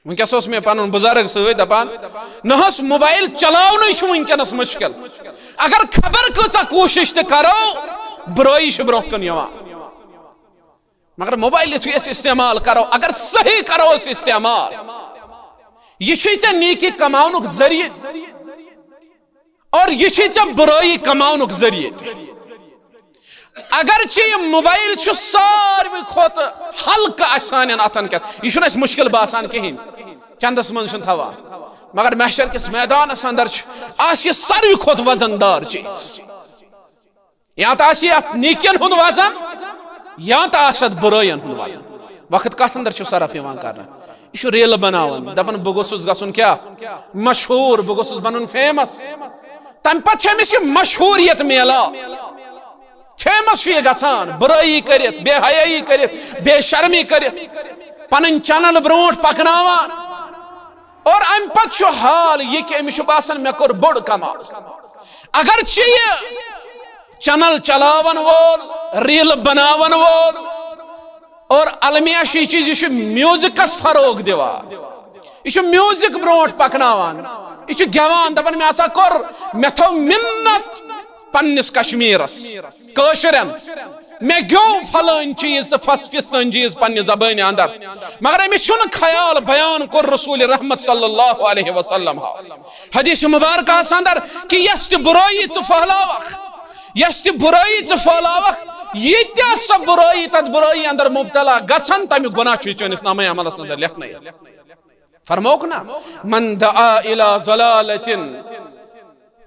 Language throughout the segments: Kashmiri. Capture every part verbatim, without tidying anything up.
وٕنکیٚس اوس مےٚ پنُن بُزرگ سۭتۍ دپان، نہ حظ، موبایل چلاونٕے چھُ وٕنکیٚنس مُشکل۔ اگر خبر کۭژاہ کوٗشِش تہِ کرو، برٲیی چھِ برونٛہہ کُن یِوان۔ مگر موبایل یُتھُے أسۍ استعمال کرو، اگر صحیح کرو أسۍ استعمال، یہِ چھُے ژےٚ نیکی کماونُک ذٔریعہٕ تہِ، اور یہِ چھُے ژےٚ برٲیی کماونُک ذٔریعہٕ تہِ۔ اگرچہِ یہِ موبایل چھُ ساروی کھۄتہٕ ہلکہٕ اَسہِ سانٮ۪ن اَتھن کٮ۪تھ، یہِ چھُنہٕ اَسہِ مُشکِل باسان کِہیٖنۍ، چندس منٛز چھُنہٕ تھاوان، مگر محشر کِس میدانس اندر چھُ، آسہِ یہِ ساروی کھۄتہٕ وزن دار چیٖز۔ یا تہٕ آسہِ یہِ اَتھ نیکین ہُنٛد وزن، یا تہٕ آسہِ اَتھ بُرٲیَن ہُنٛد وزن۔ وقت کَتھ اندر چھُ صرف یِوان کرنہٕ؟ یہِ چھُ ریلہٕ بناوان، دپان، بہٕ گوٚژھُس گژھُن کیٛاہ؟ مشہوٗر، بہٕ گوٚژھُس بنُن فیمس۔ تمہِ پتہٕ چھِ أمِس یہِ مشہوٗریت میلان، فیمس چھُ یہِ گژھان، بُرٲیی کٔرِتھ، بے حیٲیی کٔرِتھ، بے شرمی کٔرِتھ، پنٕنۍ چینل برونٛٹھ پکناوان۔ اور امہِ پتہٕ چھُ حال یہِ کہِ أمِس چھُ باسان، مےٚ کوٚر بوٚڑ کمال۔ اگرچہِ یہِ چینل چلاون وول، ریلہٕ بناون وول، اور المیہ چھُ یہِ چیٖز، یہِ چھُ میوزکس فروغ دِوان، یہِ چھُ میوزک برونٛٹھ پکناوان، یہِ چھُ گٮ۪وان، دپان، مےٚ ہسا کوٚر، مےٚ تھٲو مِنت پننِس کشمیرس، کٲشرٮ۪ن، مےٚ گیوٚو فلٲنۍ چیٖز تہٕ فس-، فستٲنۍ چیٖز پننہِ زبٲنہِ اندر، مگر أمِس چھُنہٕ خیال بیان کوٚر رسول رحمت صلی اللہ علیہ وسلم۔ حدیث مبارکہس اندر کہِ یۄس تہِ بُرٲیی ژٕ پھٔہلاوکھ، یۄس تہِ بُرٲیی ژٕ پھٔہلاوکھ، ییٖتیٛاہ سۄ بُرٲیی تتھ بُرٲیی اندر مبتلا گژھن، تمیُک گۄناہ چھُ چٲنِس نامہ عملس اندر لیکھنہٕ۔ فرمووُکھ نا، من دعا الی ضلالۃ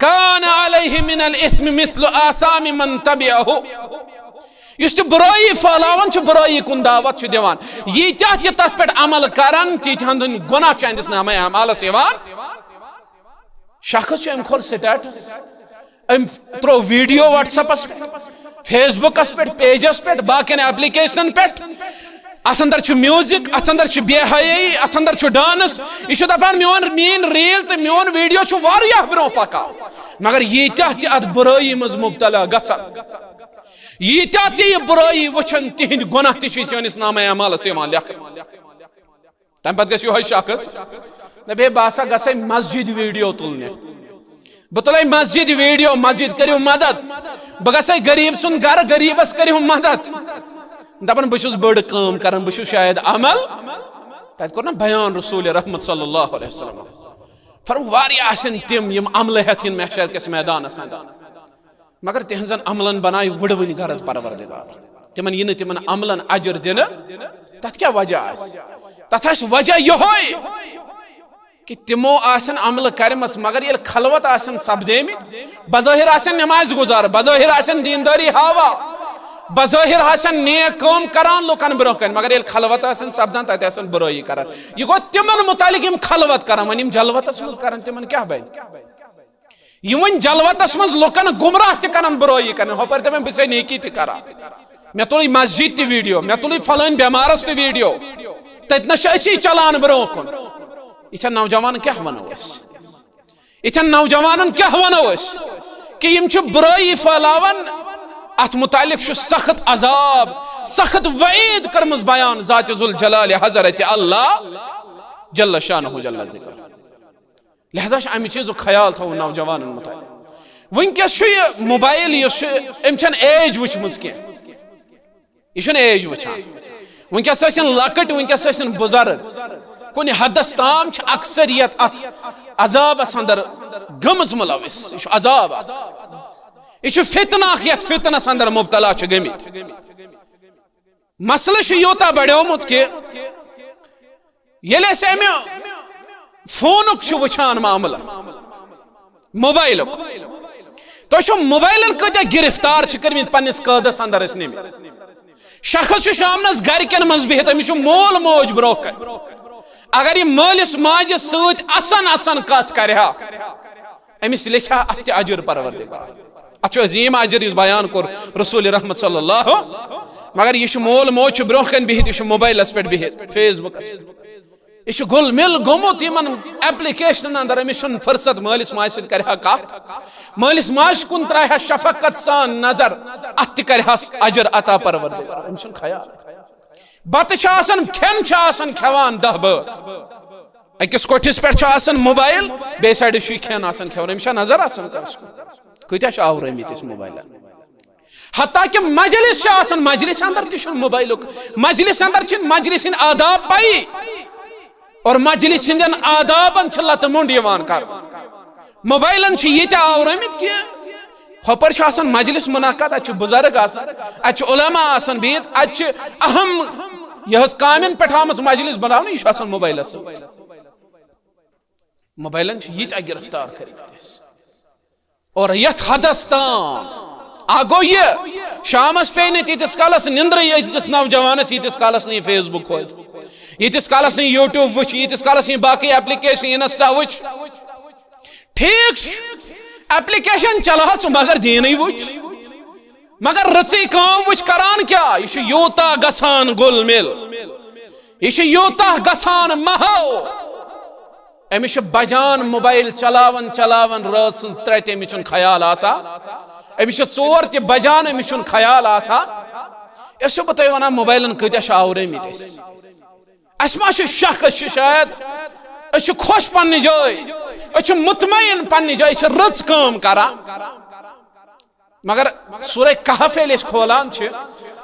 کان علیہ من الاثم مثل آثام من تبعہ۔ یُس تہِ بُرٲیی پھٔہلاوان چھُ، بُرٲیی کُن دعوت چھُ دِوان، ییٖتیٛاہ تہِ تتھ پٮ۪ٹھ عمل کرن، تیٖتیٛاہن ہُنٛد گۄناہ چھُ أہنٛدِس نامہ اعمالس یِوان۔ شخص چھُ، أمۍ کھول سٹیٹس، أمۍ ترٛوو ویڈیو WhatsApp-س پٮ۪ٹھ، Facebook-س پٮ۪ٹھ، پیجس پٮ۪ٹھ، باقین ایپلیکیشنن پٮ۪ٹھ۔ اتھ اندر چھُ میوزک، اتھ اندر چھُ بے حیٲیی، اتھ اندر چھُ ڈانس۔ یہِ چھُ دپان، میون، میٲنۍ ریل تہٕ میون ویڈیو چھُ واریاہ برونٛہہ پکان، مگر ییٖتیٛاہ تہِ اتھ بُرٲیی منٛز مبتلا گژھن، ییٖتیٛاہ تہِ یہِ بُرٲیی وٕچھن، تِہنٛدۍ گۄناہ تہِ چھِ سٲنِس نامہ اعمالس یِوان لیکھنہٕ۔ تمہِ پتہٕ گژھِ یِہوٚے شخص، نہ بیٚیہِ بہٕ ہسا گژھے مسجد ویڈیو تُلنہِ، بہٕ تُلے مسجد ویڈیو، مسجد کٔرِو مدد، بہٕ گژھے غریب سُنٛد گرٕ، غریبس کٔرِو مدد۔ دپان، بہٕ چھُس بٔڑ کٲم کران، بہٕ چھُس شاید عمل۔ تتہِ کوٚر نا بیان رسول رحمت صلی اللہ علیہ وسلم، فرموو، واریاہ آسن تِم، یِم عملہٕ ہٮ۪تھ یِن محشر کِس میدانس اندر، مگر تِہنٛزن عملن بنایہِ وٕڑوٕنۍ غرض پروردگار۔ تِمن یِنہٕ تِمن عملن اجر دِنہٕ۔ تتھ کیٛاہ وجہ آسہِ؟ تتھ آسہِ وجہ یِہوٚے کہِ تِمو آسن عملہٕ کرِمژ، مگر ییٚلہِ خلوت آسن سپدیمٕتۍ، بظٲہر آسن نمازِ گُزار، بظٲہر آسن دیندٲری ہاوا، بظٲہر آسن نیک کٲم کران لُکن برونٛہہ کنہِ، مگر ییٚلہِ خلوت آسن سپدان، تتہِ آسن بُرٲیی کران۔ یہِ گوٚو تِمن متعلق، یِم خلوت کران۔ وۄنۍ یِم جلوتس منٛز کران، تِمن کیٛاہ بنہِ؟ یِم وۄنۍ جلوتس منٛز لُکن گمراہ تہِ کرن، برٲیی کرن، ہۄپٲرۍ دپن، بہٕ چھسے نیکی تہِ کران، مےٚ تُلٕے مسجد تہِ ویڈیو، مےٚ تُلٕے فلٲنۍ بٮ۪مارس تہِ ویڈیو، تتہِ نس چھِ أسی چلان برونٛہہ کُن۔ یِتھٮ۪ن نوجوانن کیٛاہ ونو أسۍ؟ یِتھٮ۪ن نوجوانن کیٛاہ ونو أسۍ کہِ یِم چھِ برٲیی پھٔہلاوان؟ اتھ متعلق چھُ سخت عذاب، سخت وعید کٔرمٕژ بیان ذات ذوالجلال حضرت اللہ جل شانہ جل ذکر۔ لہذا چھُ امہِ چیٖزُک خیال تھاوُن نوجوانن متعلق۔ وٕنکیٚس چھُ یہِ موبایل یُس چھُ، أمۍ چھَنہٕ ایج وٕچھمٕژ کینٛہہ۔ یہِ چھُنہٕ ایج وٕچھان۔ وٕنکیٚس ٲسِن لۄکٕٹۍ، وٕنکیٚس ٲسِن بُزرگ، کُنہِ حدس تام چھِ اکثریت اتھ عذابس اندر گٔمٕژ مُلوث۔ یہِ چھُ عذاب اکھ۔ یہِ چھُ فتنہٕ اکھ، یتھ فتنس اندر مبتلا چھِ گٔمٕتۍ۔ مسلہٕ چھُ یوٗتاہ بڑیومُت کہِ ییٚلہِ أسۍ امہِ فونُک چھِ وٕچھان معاملہٕ، موبایلُک، تُہۍ چھِو موبایلن کۭتیاہ گرفتار چھِ کٔرمٕتۍ پننِس قٲدس اندر أسۍ نِمٕتۍ۔ شخص چھُ شامنس گرِکٮ۪ن منٛز بِہِتھ، أمِس چھُ مول موج برونٛہہ کنہِ۔ اگر یہِ مٲلِس ماجہِ سۭتۍ اَسان اَسان کتھ کرِ ہا، أمِس لیکھِ ہا اتھ تہِ اجر پروردگار۔ اتھ چھُ عظیٖم اجر یُس بیان کوٚر رسول رحمت صلی اللہ۔ مگر یہِ چھُ مول موج چھُ برونٛہہ کنہِ بِہِتھ، یہِ چھُ موبایلس پٮ۪ٹھ بِہِتھ، فیس بُکس پٮ۪ٹھ۔ یہِ چھُ گُل مِل گوٚمُت یِمن ایپلیکیشنن اندر، أمِس چھُنہٕ فرصت مٲلِس ماجہِ سۭتۍ کرِ ہا کتھ، مٲلِس ماجہِ کُن ترایہِ ہا شفقت سان نظر، اتھ تہِ کرِ ہس اجر عطا پروردگار، أمِس چھُنہٕ خیال۔ بتہٕ چھُ آسان، کھٮ۪ن چھُ آسان کھٮ۪وان دہ بٲژ، أکِس کوٹھِس پٮ۪ٹھ چھُ آسان موبایل، بیٚیہِ سایڈٕ چھُ یہِ کھٮ۪ن آسان کھٮ۪وان، أمِس چھا نظر آسان کٲنٛسہِ کُن؟ کۭتیٛاہ چھِ آورٲمٕتۍ أسۍ موبایلن؟ حتیٰ کہِ مجلس چھِ آسان، مجلس اندر تہِ چھُنہٕ موبایلُک، مجلس اندر چھِنہٕ مجلس ہٕنٛدۍ آداب پَیی، اور مجلس ہٕنٛدٮ۪ن آدابن چھِ لتہٕ موٚنٛڈ یِوان کرنہٕ۔ موبایلن چھِ ییٖتیٛاہ آورٲمٕتۍ کہِ ہۄپٲرۍ چھُ آسان مجلس منعقد، اتہِ چھِ بُزرگ آسان، اتہِ چھِ علماء آسان بِہِتھ، اتہِ چھِ اہم یہِ حظ کامٮ۪ن پٮ۪ٹھ آمٕژ مجلس بناونہٕ، یہِ چھُ آسان موبایلس سۭتۍ۔ موبایلن چھِ ییٖتیٛاہ گرفتار کٔرمٕتۍ أسۍ۔ اور یتھ حدس تام اکھ گوٚو یہِ، شامس پیٚیہِ نہٕ تیٖتِس کالس نِندرٕے أزکِس نوجوانس، ییٖتِس کالس نہٕ یہِ فیس بُک کھولہِ، ییٖتِس کالس نہٕ یہِ یوٗٹیوب وٕچھِ، ییٖتِس کالس نہٕ یہِ باقٕے ایپلیکیشن، انسٹا وٕچھِ۔ ٹھیٖک چھُ، ایپلیکیشن چلاو ژٕ، مگر دیٖنٕے وٕچھ، مگر رٕژٕے کٲم وٕچھ کران کیٛاہ۔ یہِ چھُ یوٗتاہ گژھان گُل مِل، یہِ چھُ یوٗتاہ گژھان محو۔ أمِس چھُ بجان موبایل چلاوان چلاوان رٲژ سٕنٛز ترٛےٚ تہِ، أمِس چھُنہٕ خیال آسان۔ أمِس چھُ ژور تہِ بجان، أمِس چھُنہٕ خیال آسان۔ أسۍ چھِو بہٕ تۄہہِ ونان، موبایلن کۭتیٛاہ چھِ آورٲمٕتۍ أسۍ۔ اَسہِ ما چھُ شک؟ أسۍ چھِ شاید، أسۍ چھِ خۄش پننہِ جایہِ، أسۍ چھِ مطمئن پننہِ جایہِ، أسۍ چھِ رٕژ کٲم کران۔ مگر سورہ کہف ییٚلہِ أسۍ کھولان چھِ،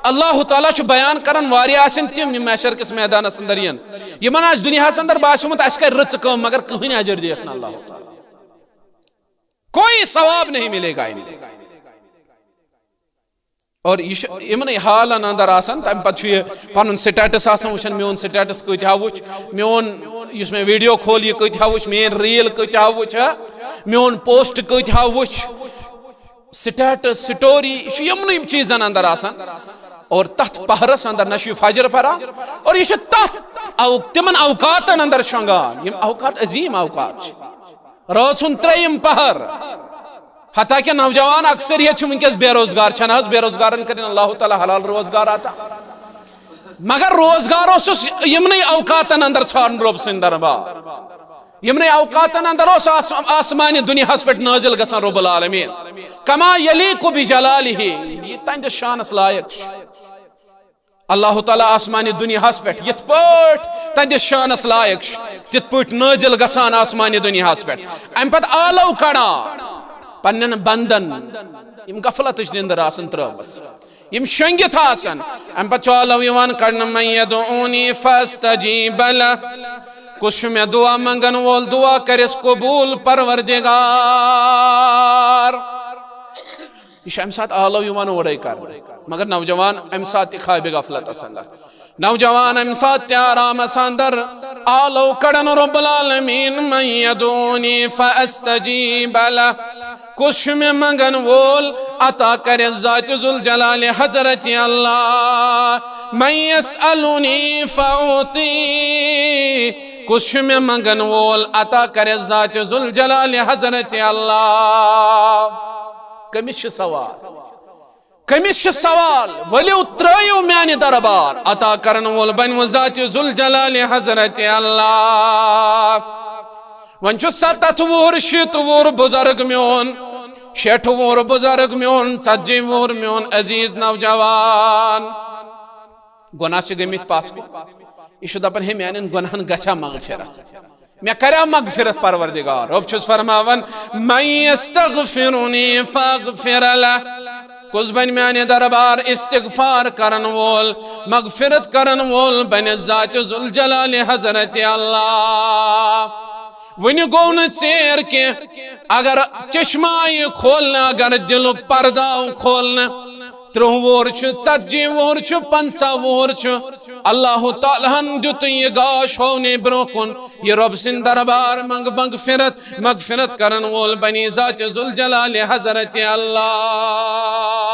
اللہ تعالیٰ چھُ بیان کران، واریاہ آسن تِم یِم محشر کِس میدانس اندر یِن، یِمن آسہِ دُنیاہس اندر باسیومُت اَسہِ کرِ رٕژ کٲم، مگر کٕہٕنۍ اجر دِیَکھ نہٕ اللہ تعالیٰ، کوئی ثواب نہیں ملے گا ان کو۔ اور یہِ چھُ یِمنٕے حالن اندر آسان، تمہِ پتہٕ چھُ یہِ پنُن سٹیٹس آسان وٕچھان، میون سٹیٹس کۭتۍ ہا وٕچھ، میون یُس مےٚ ویڈیو کھول یہِ کۭتۍ ہا وٕچھ، میٲنۍ ریل کۭتۍ ہا وٕچھ، ہا، میون پوسٹ کۭتۍ ہا وٕچھ۔ سٹیٹس، سٹوری، یہِ چھُ یِمنٕے چیٖزن اندر آسان۔ اور تتھ پہرس اندر نہ چھُ یہِ فجر پران، اور یہِ چھُ تتھ او-، تِمن اوقاتن اندر شۄنگان، یِم اوقات عظیم اوقات چھِ۔ رٲژ ہُنٛد ترٛیٚیِم پہر۔ حتیٰ کہ نوجوان اکثریت چھِ وٕنکیٚس بے روزگار، چھَنہٕ حظ؟ بے روزگارن کٔرِن اللہ تعالیٰ حلال روزگار عطا۔ مگر روزگار اوسُس یِمنٕے اوقاتن اندر ژھانڈُن رۄب سٕنٛدِ دربار۔ یِمنٕے اوقاتن اندر اوس آس-، آسمانہِ دُنیاہس پٮ۪ٹھ نٲزِل گژھان رب العالمین۔ کما یلیق بجلالہ، یہِ تہنٛدِس شانس لایق چھُ۔ اللہ تعالیٰ آسمانہِ دُنیاہس پٮ۪ٹھ یِتھ پٲٹھۍ تہنٛدِس شانس لایق چھُ، تِتھ پٲٹھۍ نٲزِل گژھان آسمانہِ دُنیاہس پٮ۪ٹھ۔ امہِ پتہٕ آلو کڑان پننٮ۪ن بندن، یِم غفلتٕچ نِندٕر آسن ترٲومٕژ، یِم شۄنگِتھ آسن۔ امہِ پتہٕ چھُ آلو یِوان کڑنہٕ، من یدعونی فاستجیب لہ، کُس چھُ مےٚ دعا منگن وول، دعا کرٮ۪س قبول پروردگار۔ یہِ چھُ امہِ ساتہٕ آلو یِوان اورے کرنہٕ، مگر نوجوان امہِ ساتہٕ تہِ خوابِ غفلتس اندر، نوجوان امہِ ساتہٕ تہِ آرامس اندر۔ آلو کڑن رب العالمین، من یدعونی فاستجیب لہ، کُس چھُ مےٚ منگن وول، عطا کرِ ذات ذوالجلال حضرت اللہ۔ من یسألنی فأعطی، کُس چھُ مےٚ منگن وول، عطا کرِ ذات ذوالجلال حضرت اللہ۔ کٔمِس چھُ سوال؟ کٔمِس چھُ سوال؟ ؤلِو ترٲیِو میانہِ دربار، عطا کرن وول بنہِ ذات ذوالجلال حضرت اللہ۔ وۄنۍ چھُ ستتھ وُہُر، شیٖتھ وُہُر بُزرگ میون، شیٹھ وُہُر بُزرگ میون، ژتجی وُہُر میون عزیز نوجوان۔ گۄناہ چھِ گٔمٕتۍ پتھ کُن۔ یہِ چھُ دپان، ہے، میانٮ۪ن گۄناہن گژھِ ہا مغفرت، مےٚ کرِ ہا مغفرت پروردگار۔ رۄب چھُس فرماوان، من یستغفرنی فاغفر لہ، کُس بنہِ میانہِ دربار استغفار کرن وول، مغفرت کرن وول بنہِ ذات ذوالجلال حضرت اللہ۔ وُنہِ گوٚو نہٕ ژیر کینٛہہ، اگر چشمہ آیہِ کھولنہٕ، اگر دِلُک پردٕ آو کھولنہٕ، ترٕٛہ وُہُر چھُ، ژتجی وُہُر چھُ، پنژاہ وُہُر چھُ، اللہ تعالیٰ ہن دیُت یہِ گاش ہونے برونٛہہ کُن، یہِ رۄب سٕنٛدِ دربار منٛگ مغفرت، مغفرت کرن وول بنہِ ذات ذوالجلال حضرت اللہ۔